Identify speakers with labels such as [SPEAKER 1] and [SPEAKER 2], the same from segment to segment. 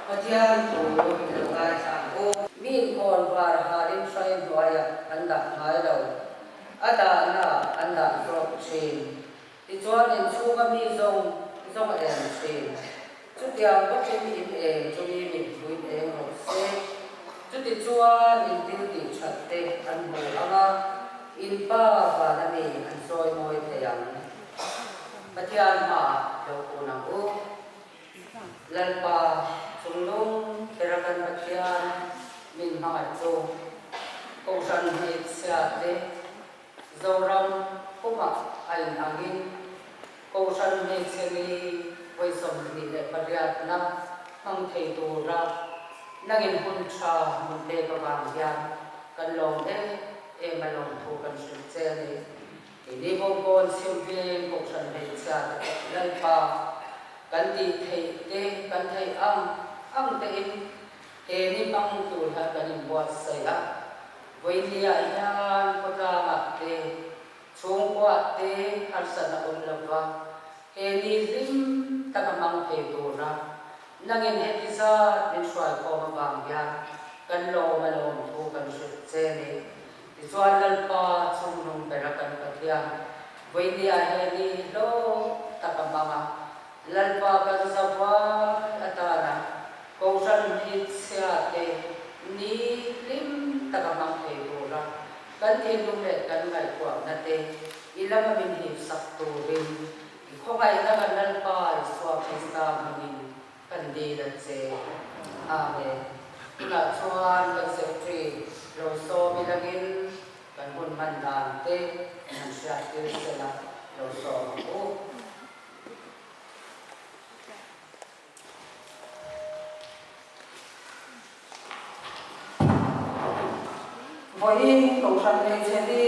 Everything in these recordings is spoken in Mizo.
[SPEAKER 1] Pathian thu i lo ngaithla ang u. Mi inkawn var halin hrai hnuaiah an dah ngai lo, a dahna an dah zawk thin. Tichuan inchhunga mi zawng zawng a eng thin. Chutiang bawkin in eng chu mi mipui eng rawh se. Chutichuan in thil tih that te an hmu ang a, in Pa vana mi an sawi mawi thei ang. Pathian hmaah lo kun ang u. Lalpa chunglung bera kan Pathian min hmangaih chu Kohhran hmeichhia te Zoram pumah a inangin Kohhran hmeichhe ni vawi 28 na hmang thei tura nangin hun tha min pek avang hian kan lawm em em a lawmthu kan hrilh che a ni. Keini Bawngkawn Chhimveng Kohhran hmeichhia te pawh Lalpa kan tih theih te kan theih ang ang tein he ni hmang tur hian kan inbuatsaih a. Vawinia hian khawtlangah te, chhungkuah te harsatna awm lova he ni hlim taka hmang thei tura nangin heti zat min hruaikhawm avang hian kan lawm a lawmthu kan hrilh che a ni. Tichuan Lalpa chungnung bera kan Pathian vawinia he ni hlawk tak a hmang a, Lalpa kan zavai atana Kohhran hmeichhia te ni hlim tak a hmang thei tura kan thinlung leh kan ngaihtuahna te i lama min hipsak turin i khawngaihna kan Lalpa Isua Krista hmangin Kan dil a che. Amen. Tunah chuan kan Secretary lo sawm ilangin kan hun hman dan te an hriat tir sela lo sawm ang u.
[SPEAKER 2] Vawiin Kohhran Hmeichhe Ni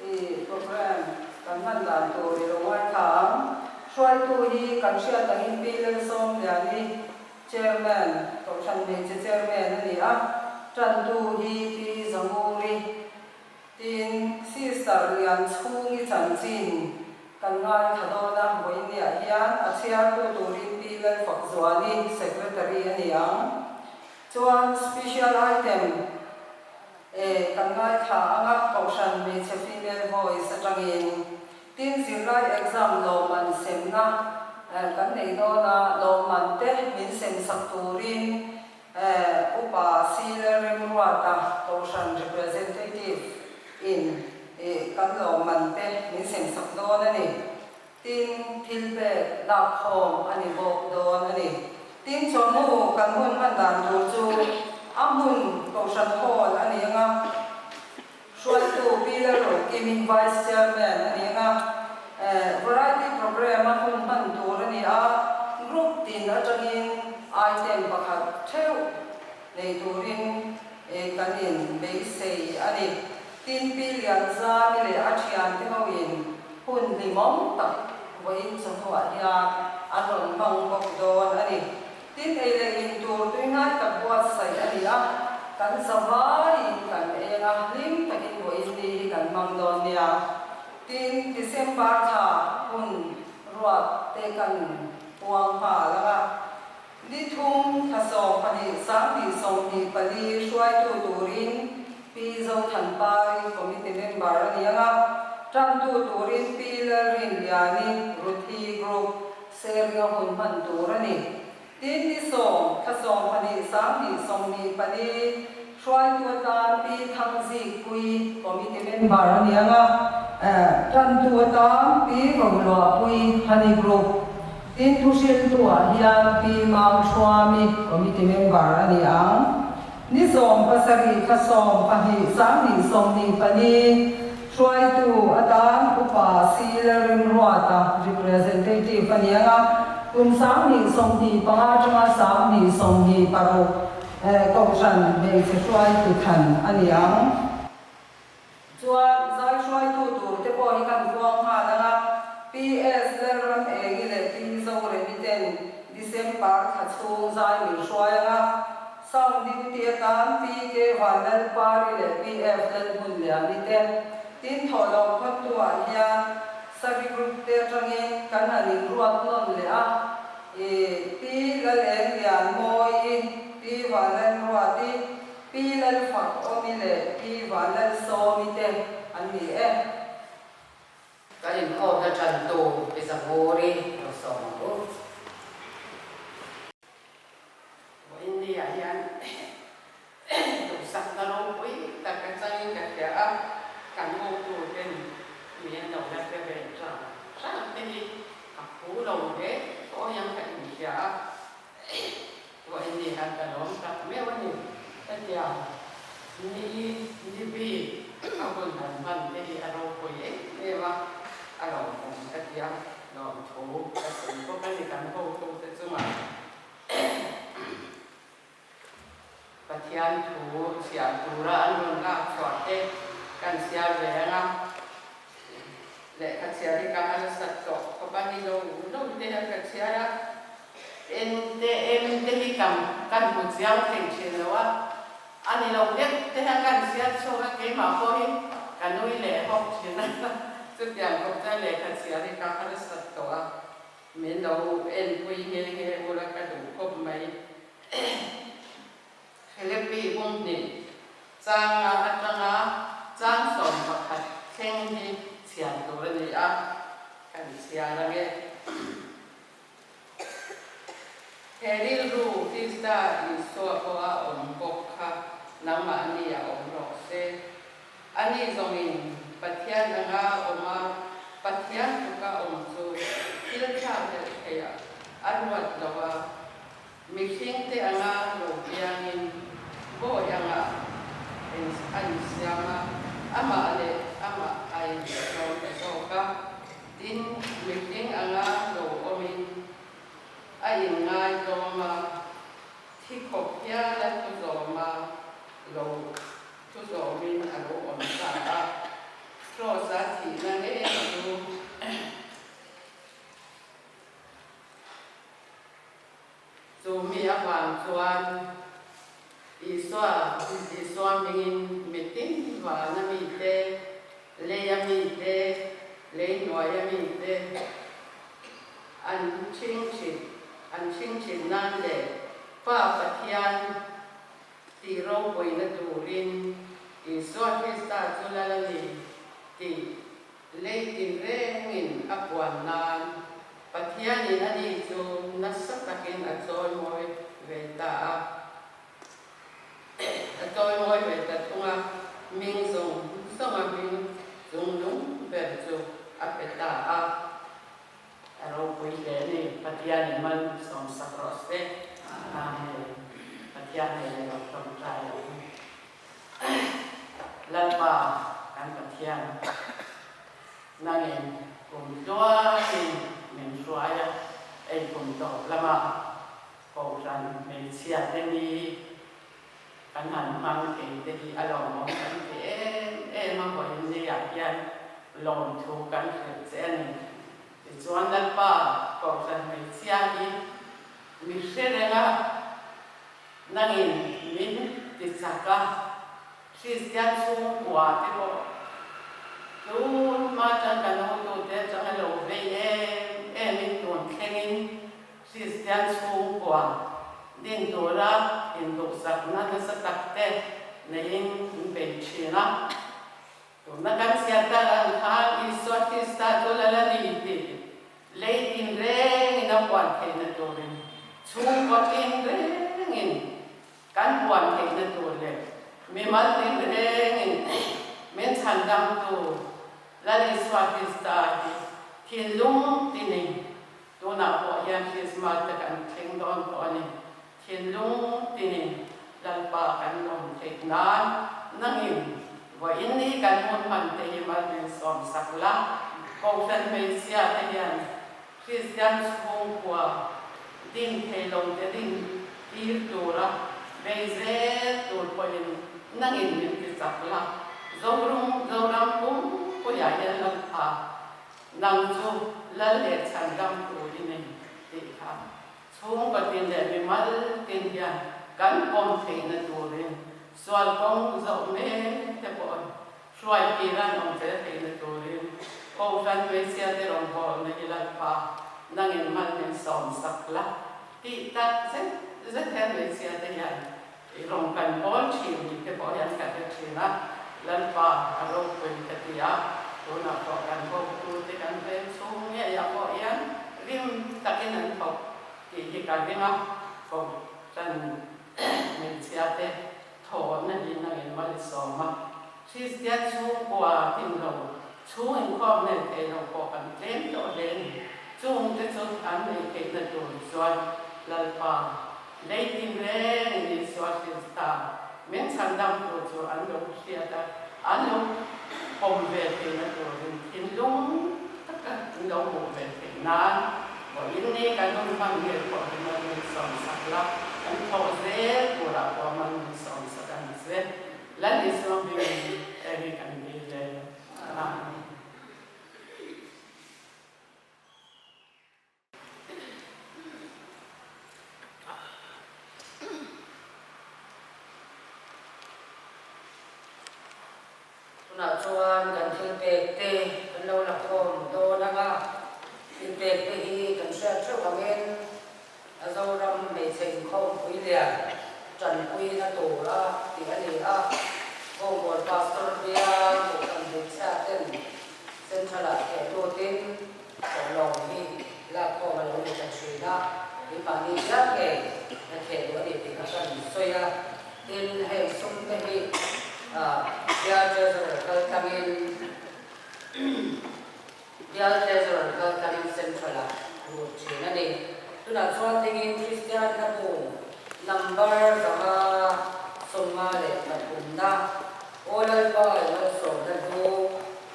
[SPEAKER 2] i programme kan hman dan tur i lo ngaithla ang. Hruaitu hi kan hriat angin Pi Lalsawmliani, Chairman, Kohhran Hmeichhe Chairman a ni a, tantu hi Pi Zanguri, Tin, Sister Lianchhungi chanchin kan ngaithla dawn a, vawiinniah hian a chhiartu turin Pi Lalfakzuali, Secretary a ni ang. Chuan Special Item e kan ngaithla ang a, Kohhran Hmeichhe Female Voice atangin. Tin, zirlai exam lawmman semna kan nei dawn a, lawmman te min semsak turin Upa Sile Remruata Kohhran Representative in kan lawmman te min semsak dawn a ni. Tin, thil pek lakkhawm a ni bawk dawn a ni. Tin, chawhnu kan hun hman dan tur chu a hmun Kohhran Hall a ni ang a, hruaitu Pi Lalrokimin Vice Chairman a ni ang a, Variety Programme a hun hman tur a ni a, group tin atangin item pakhat theuh nei turin kan in beisei a ni. Tin, Pi Lianzami leh a thiante hoin hun hlimawm tak vawiin chawhnuah hian an rawn hmang bawk dawn a ni. Tin, ei leh in tur tui ngai tak buatsaih a ni a, kan zavaiin kan eng a, hlim takin vawiin ni hi kan hmang dawn nia. Tin, December thla hun ruat te kan puang nghal ang a, ni thum thla 12 2024 hruaitu turin Pi Zothanpari Committee Member a ni ang a, tantu turin Pi Lalrinliani Ruthi Group Sharing-a hun hman tur a ni. Tin, ni 10 thla 12 2024 hruaitu atan Pi Thangzikpuii Committee Member a ni ang a, tantu atan Pi Roluahpuii Honey Group. Tin, thuhriltuah hian Pi Mangthuami Committee Member a ni ang. Ni 17 thla 12 2024 hruaitu atan Upa C. Lalrimruata Representative a ni ang a, kum 2025 atanga 2026 Kohhran hmeichhe hruaitu thlan a ni ang. Chuan zai hruaitu tur te pawh hi kan vuang nghal ang a, PS Lalram Engi leh Pi Zoremi ten December thla chhung zai min hruai ang a, Sound duty atan PK Vanlalpari leh PF Lalhmunliani te. Tin thawhlawm khawntu ah hian Sari Group te atangin kan han inruat nawn leh a, i Pi Laleng Lianmawi. Pi Vanlalruati, Pi Lalfakawmi leh Pi Vanlalsawmi te an ni e.
[SPEAKER 1] Kan inkhawmna tantu Pi Zahuri lo sawm ang u.
[SPEAKER 3] Vawiin ah hian duhsakna ropui tak atangin ka hria a, kan hotu ten mi an lo la hre ve chang chang te hi ka phu lo hle tawh hian ka inhria a, vawiin ni hian ka lawm tak meuh a ni. Hetiang ni ni bik a hun han hman te hi a ropui em em a, a lawmawm ka ti a. Lawmthu ka sawi bawk a ni kan hotute chungah Pathian thu chhiar tura an rawn lak chhuah te kan chhiar ve ang a, lehkha chhiar hi ka harsat tawh khawp a ni lo lo te hian ka chhiar a, en te em te hi kan kan hmu chiang thei thin lo a, a ni lo deuh te hian kan chhiar chhuak a, keimah pawh hi ka nui leh hawk thin a, chutiang khawp chuan lehkha chhiar hi ka harsat tawh a. Min lo enpui nghe nghe ula ka duh khawp mai. Philippi bung hnih changa atanga chang 11 thleng hi chhiar tur a ni a, kan chhiar ange. He rilru Krista Isua pawha awm bawk kha nangmahni a awm rawh se. Ani zawngin Pathian anga awm a, Pathian tluka awm chu thil thlak leh theih a ruat lo a, mihringte anga lo piangin bawi anga a insiam a, amah leh amah a intlawm ta zawk a. Tin, mihring anga lo awmin a inngaidawm a, thi khawp hial a thu zawm a lo thu zawmin a lo awm ta a. Kraws-a thihna ngei chu Chu mi avang chuan Isua, Isua hmingin mitin vana mite, leia mite, lei hnuaia mite an chhingchhit, an chhingchhit nan leh Pa Pathian tih ropuina turin Isua Krista chu lal a ni tih Lei tinrengin a puan nan Pathianin a ni chu nasa takin a chawimawi ve ta a, a chawimawi ve ta thung a, hming zawng zawnga hming chungnung ber chu a pe ta a. A ropui hle a ni, Pathianin malsawmsak rawh se. Amen. Pathian nei leh lo tawngtai ang. Lalpa kan Pathian, nangin kum tluakin min hruai a, ei kum tawp lama Kohhran hmeichhia te ni kan han hmang thei te hi a lawmawm kan ti em em a, vawiin niah hian lawmthu kan hrilh che a ni. Tichuan Lalpa Kohhran hmeichhia hi mi hre reng a, Nangin min ti chak a, Kristian chhungkua te pawh tun hma chuan kan hotute atanga lo vei em em in tun thlengin Kristian chhungkua din tura induhsakna nasa tak te neiin min bei thin a. Tuna kan chhiar tak ang khan Isua Krista chu lal a ni tih lei tinrengin a puan theihna turin chhungkaw tinrengin kan puan theihna tur leh mimal tinrengin min chhandamtu Lal Isua Krista hi thinlung tinin Tunah pawh hian Krismas te kan thleng dawn tawh a ni. Thinlung tinin Lalpa kan lawm theih nan nangin vawiin ni kan hun hman te hi mal min sawm sak la. Kohhran hmeichhia te hian Kristian chhungkua din thei lo te din tir tura bei zel tur pawhin nangin min ti chak la. Zorum Zoram pumpuiah hian Lalpa Nang chu lal leh chhan dam tur i nei tih kha chhungkaw tin leh mimal tin hian kan pawm theihna turin sual kawng zawh mek te pawh hruai tir an awm zel theihna turin Kohhran hmeichhia te rawngbawlna hi Lalpa nangin mal min sawm sak la tih tak zet. zet hian hmeichhia te hian i rawng kan bawl thin tih te pawh hian ka hre thin a, Lalpa a ropui ka ti a, tunah pawh kan hotu te kan hmel chhung ngeiah pawh hian rim takin an thawk tih hi ka ring a, Kohhran hmeichhia te thawhna hi nangin malsawm a, Kristian chhungkua tinlo chhung inkhawm nei thei lo pawh kan tlem tawh hle ni. Chungte chu an nei theihna tur chuan Lalpa lei tin rengin Isua Krista min chhandamtu chu an lo hriat a, an lo pawm ve theihna turin thinlung taka an lo hmuh ve theih nan vawiin ni kan hun hman ngei pawh hi malsawmsak la, kan thawh zel turah pawh malsawmsak a ni che. Lal Isua hmingin hei hi kan dil e. Amen.
[SPEAKER 1] Tunah chuan kan thil pek te kan lo la khawm dawn ang a, thil pek te hi kan hriat theuh angin A Zoram hmeichhe inkhawmpui lian tanpuina tura tih a ni a, Bawngkawn Pastor bial Kohhran hmeichhia ten Central-ah theh lutin chawlhlawm hi lakkhawm a lo ni ta thin a, keimahni bial ngei na theh duh a ni tih kha kan sawi a. Tin, heng sum te hi bial Treasurer kal tlangin Bial Treasurer kal tlangin Central-ah lut thin a ni. Tunah chuan dingin Kristian hlabu number 553 na Aw Lalpa i malsawmna hlu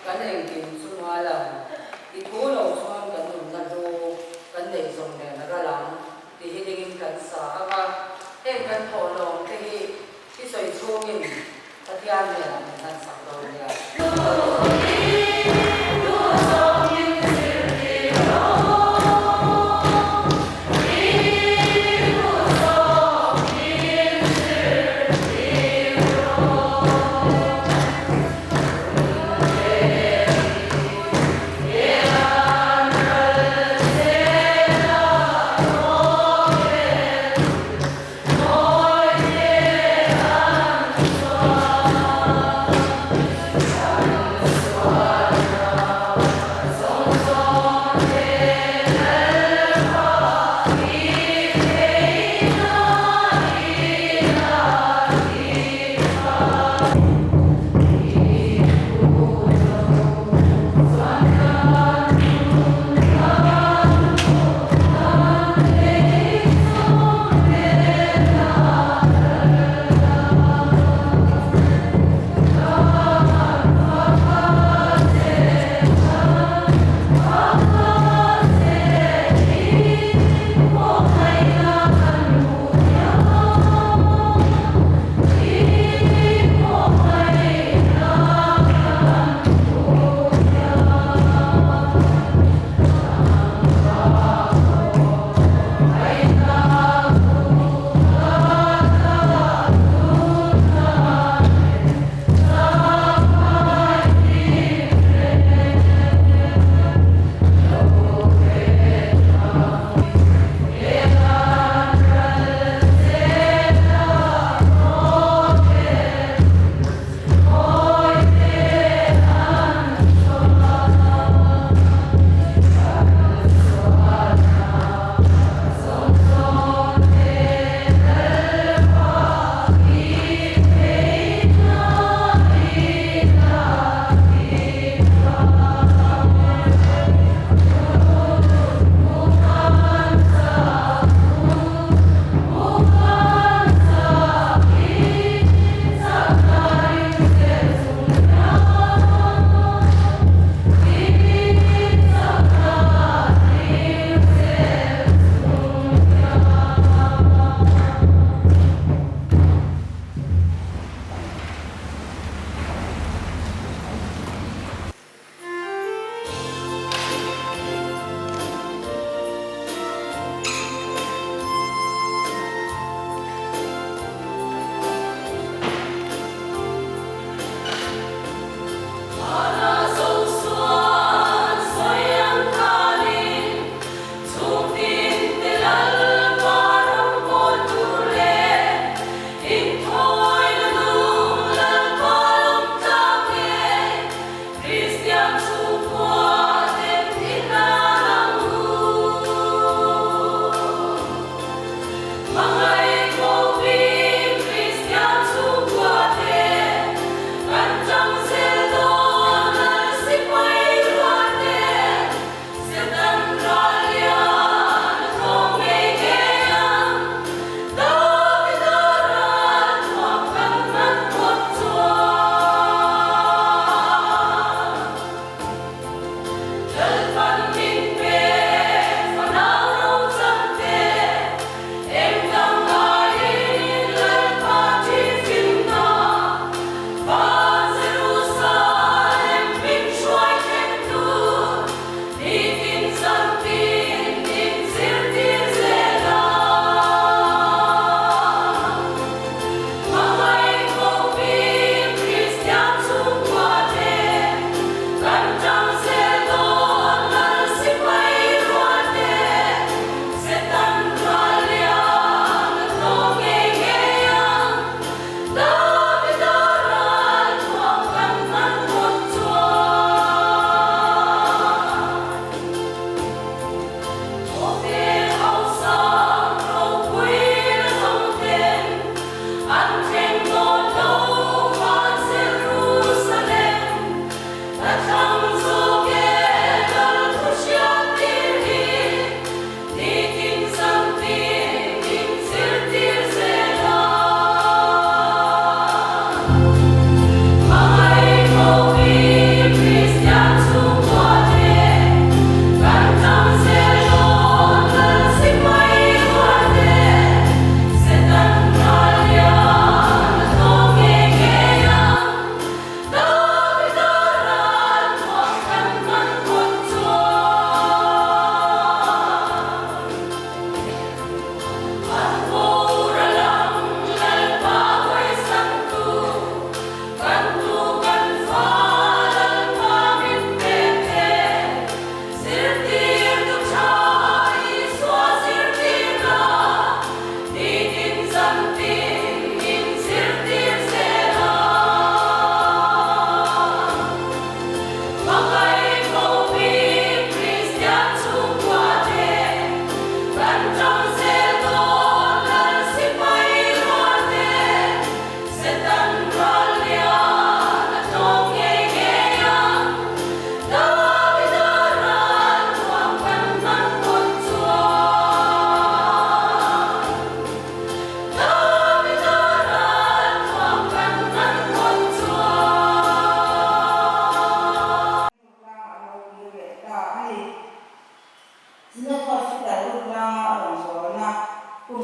[SPEAKER 1] kan engkim chunga lang, i thu lo chuan kan nunna hlu kan neih zawng nen a ral ang tih hi dingin kan sa ang a. Heng kan thawhlawm te hi I sawi chhungin Pathian nen an hlan sak dawn nia.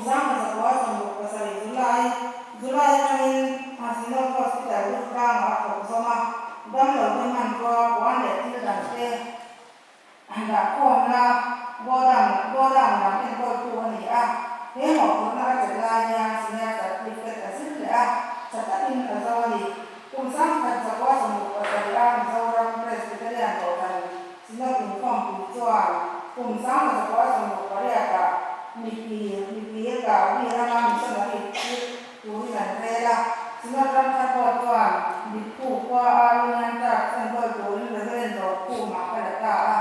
[SPEAKER 4] 1977 July July atangin Synod Hospital Durtlangah a thawk zawm a, damlote hmanrua puan leh thil dangte Dahkhawmna godown godown lam enkawltu a ni a, he mawhphurhna a chelh lai hian Senior Certificate a zir leh a, tha takin a zo a ni. Kum 1967 a Mizoram Presbyterian Kohhran Synod inkhawmpui chuan kum 1968 ah mipi mipi Gauri rama missionary tir turin an rel a, Synod Ramthar Board chuan Diphu khua a Union Church enkawl turin Reverend Rokhuma a la ta a.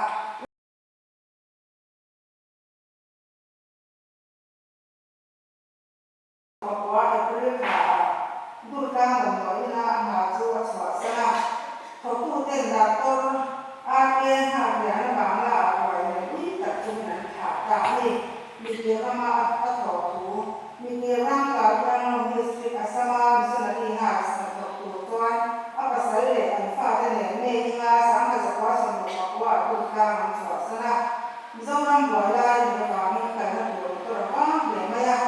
[SPEAKER 4] Pakua April thlaah Durtlang damdawiina a hna chu a chhuahsan a, thawktuten Doctor RK Nghakliana Bangla ah ruai leh ui tak chungin an thlah ta a ni. Mipui rama a thawh thu, Mipui ram Karbi Anglong District Assam-a missionary nurse hna thawk tur chuan a pasal leh an fate nen May inga 1969 ah Durtlang an chhuahsan a. Mizoram buai lai nih avangin kalna tur motor a vang hle mai a,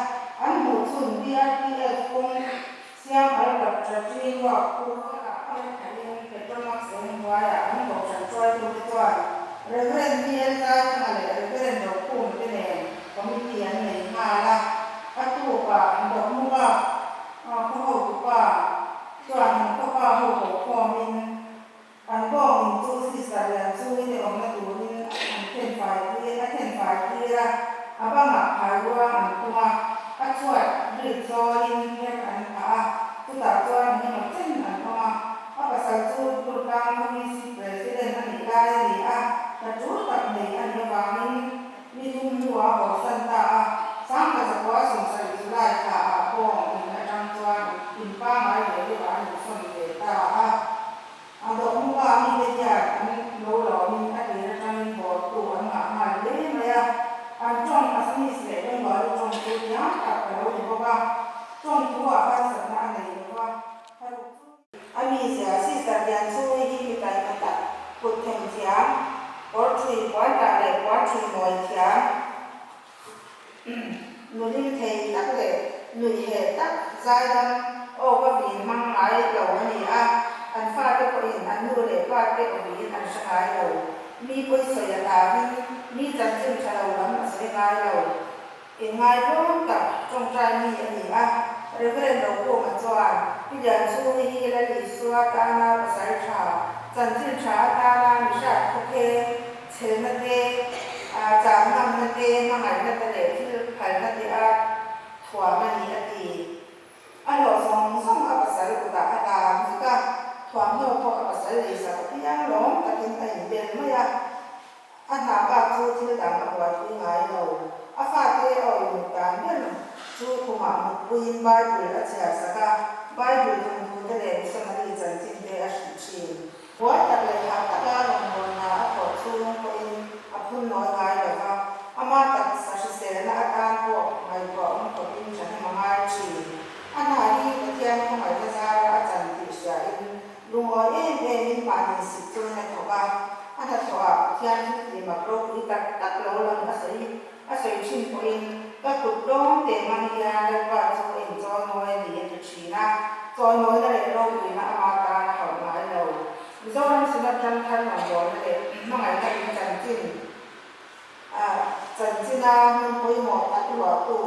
[SPEAKER 4] an hmuh chhun BRTF kawng siam alkat Tratri ruak khu a kah hmel thain Petromax eng hnuaiah an kohhran hruaitute chuan Reverend VL Zaithanga leh Reverend Rokhum te nen committee an nei nghal a, a tukah Dawhmuka khaw hotupa chuan an khawpa ho kohkhawmin An bawngin chu sister lian chungin i awmna turin an then fai tir a then fai tir a, a bangah phairuang an tung a, a chhuat rit zawlin her an phah a, chutah chuan eng emaw chen an awm a. A pasal chu Durtlang khaw VC President a nih lai a ni a, hla tul tak nei a nih avangin ni thum hnuah a haw san ta a, 1970 July thlaah bawng in atang chuan in pangngai ve deuhah an insawn ve ta a. A dawhmuka mite hian an lo lawmin a tir atangin bawltu an ngah nghal hle mai a. An tawng Assamese leh Bengali tawng chu thiam tak a lo ni bawk a, tawng thu-ah harsatna a nei lo va, tharuk chu. A mizia Sister Lianchhungi hi mi taima tak, kut them thiam, kawr thui puan tah leh puan thui mawi thiam, Nuhlim thei tak leh nuih heh tak zaidam aw ka vin hmang ngai lo a ni a, an fate pawhin an nu leh pa te awmin an hre ngai lo. Mi pawi sawi a hlauin mi chanchin tha lo lam a sawi ngai lo. Inngaihawm tak tawngtai mi a ni a, Reverend Rokhuma chuan Pi Lianchhungi hi Lal Isua tana pasal tha, chanchin tha atana mi hriat khawkheng, Chhelna te, chang ngamna te, hmangaihna te leh thil phalna te a thuam a ni a ti. A hlawh zawng zawng a pasal kutah a hlan vek a, thuamhnaw pawh a pasal leisak apiang lawm takin a inbel mai a. A hna bak chu thil dang a buaipui ngai lo. A fate a awihmut dan ber chu khumah mutpuiin Bible a chhiar sak a, Bible thawnthu te leh missionary chanchin te a hrilh thin. Buai tak leh hah taka rawngbawlna a thawh chhung pawhin a phun nawi ngai lo va, ama taksa hriselna atan pawh ngaihtuah awm khawpin thahnem a ngai thin. A hna hi Pathian khawngaihna zara a chan tih hriain lungawi em emin mahni sik chuan a thawk a, a hnathawhah Pathian thil tih mak ropui tak tak lo lang a sawi a sawi thin pawhin ka kut tlawm teh hmang hian Lalpa chu a inchawimawi a ni a ti thin a, chawimawina leh ropuina ama tan a hauh ngai lo. Mizoram Synod Ramthar rawngbawlna leh hmangaihna in chanchin a chanchina hmun pawimawh tak luahtu,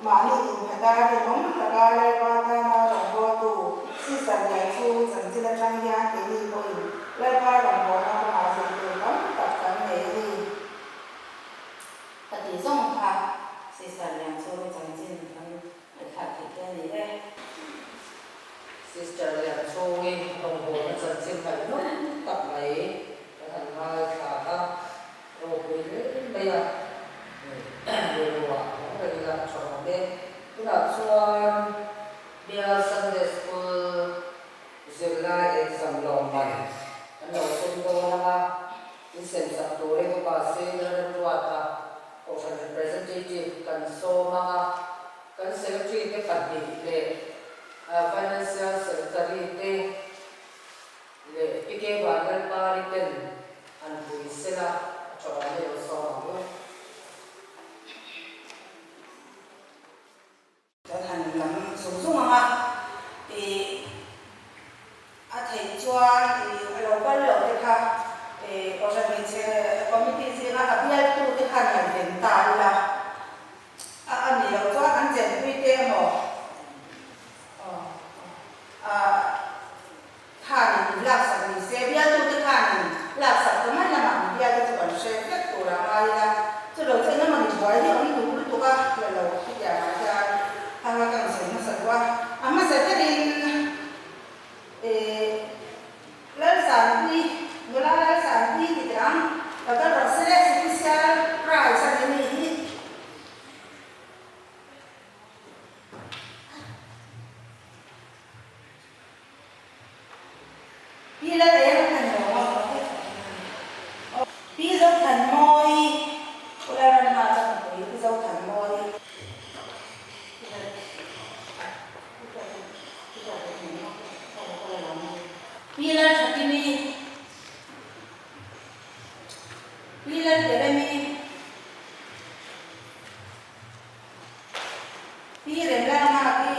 [SPEAKER 4] mahni inphata rinawm taka Lalpa tana rawngbawltu Sister Lianchhung chanchin atang hian keini pawhin Lalpa rawngbawlna kawngah zirtur tam tak kan nei a ni. Ka tih zawng kha Sister Lianchhungi chanchin kan ngaihthlak theih te a ni e.
[SPEAKER 1] Sister Lianchhungi rawngbawlna chanchin ngaihnawm tak mai kan han ngaithla a, ropui hle mai a, rilruah awm reng ila a tha awm e. Tunah chuan Bial Sunday School zirlai exam lawmman kan lo sem dawn ang a. In semsak turin Upa Senior Remruata Kohhran Representative kan sawm ang a, kan Secretary te pahnih leh Financial Secretary te leh PK Vanlalpari ten an pui sela a tha awm e lo sawm ang u.
[SPEAKER 4] lam zung zung ang a, ih a theih chuan ih a lo kal loh te kha ih Kohhran Hmeichhe Committee zinga a bialtu te khan ngaihven ta ila a a nih loh chuan an chenpui te emaw aw Khanin in laksak ni se, bialtute khanin laksak ta mai lamah an bialte chu kan hre vek tur a ngai ila, chu lo chu engemaw ni buai hi awm duh lutuk a, la lo khitiang ah hian hang a kan sawi hmasa duh a, a hmasa berin eh Lalsanpui, nula Lalsanpui ti teh ang, lo kal rawh se, Special Prize a ni mi hi. Pi Lal eng a ni lo maw? Pi Zothanmawi, Pu Lalramnghaka ka pui Pi Zothanmawi. Pi Lalthakimi, Pi Lalperemi, Pi Remlalnghaki.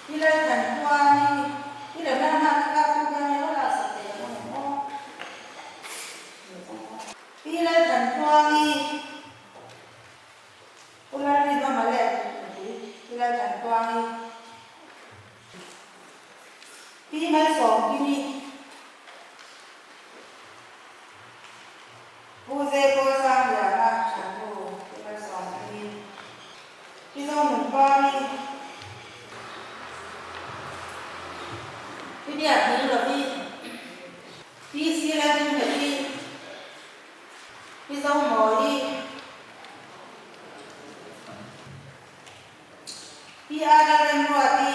[SPEAKER 4] I lal kan huan i, i rem lan hna kha tu hian ilo lah sak thei ang em aw? I lal kan huan i, u lal rin awm a let i lal kan huan i. Pi Malsawmkimi. Pu Zepawh Sangliana Thannu Pi Malsawmkimi. Pi Zonunpari. Pi Biakhninglovi. Pi Siladingheti. Pi Zomawi. Pi Ada Remruati.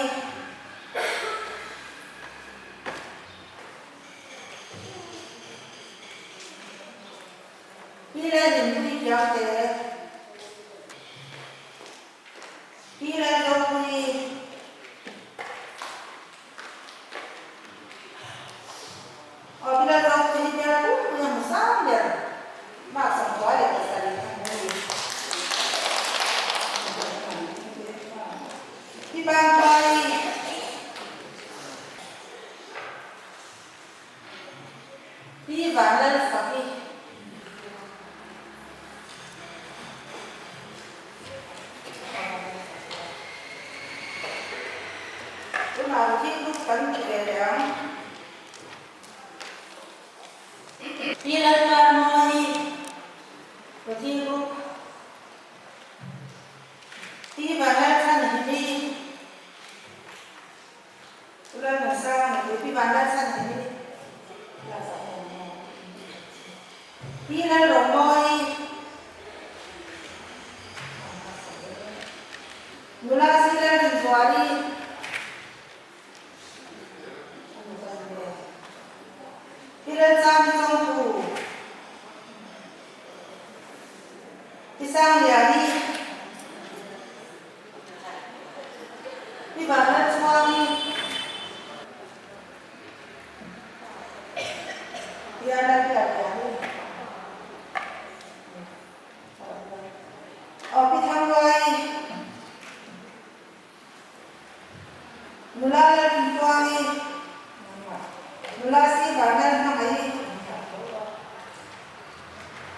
[SPEAKER 4] Pi Lalrinpuii Piangte. Pi Lalzopuii. Aw Pi Lalzopuii hi bial pumpuia hmu sang ber. Mark 27 a hmu a ni. Pi Bangpai. Pi Vanlalfaki. Tunah Ruthi Group kan ti ve leh ang. Pi Lalparmawii, Ruthi Group. Pi Vanlalchhanhimi, Pu Lalmunsanga nupui Pi Vanlalchhanhimi, Pi Lalromawii, Nula Si Lalrinzuali, Pi Lalchami Chawngtu, Pi Sangliani, Pi Vanlalchhuangi, Pi Arlalbiakliani, Aw Pi Thangluai. Nula Lalrintuangi, Nula Si Varnal Hmangaih,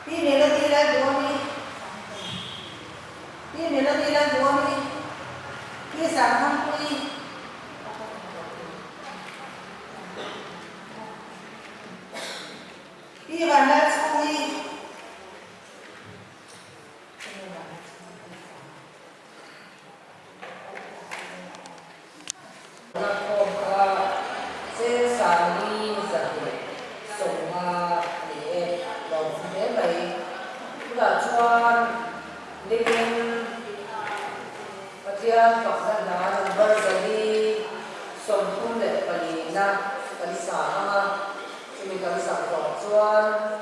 [SPEAKER 4] Pi Melody Lalduami, Pi Melody Lalduami, Pi Sangthangpuii, Pi Vanlalchhungi.
[SPEAKER 1] Lakkhawm kha cheng sangli 150 a ni e, lo awm hle mai. Tunah chuan nimin Pathian fakna hna number 434 na kan sa ang a, chumi kan sak zawh chuan.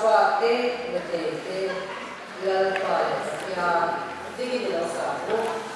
[SPEAKER 1] Fate, rethei te, Lalpa leh Pathian, dingin i lo sa ang u.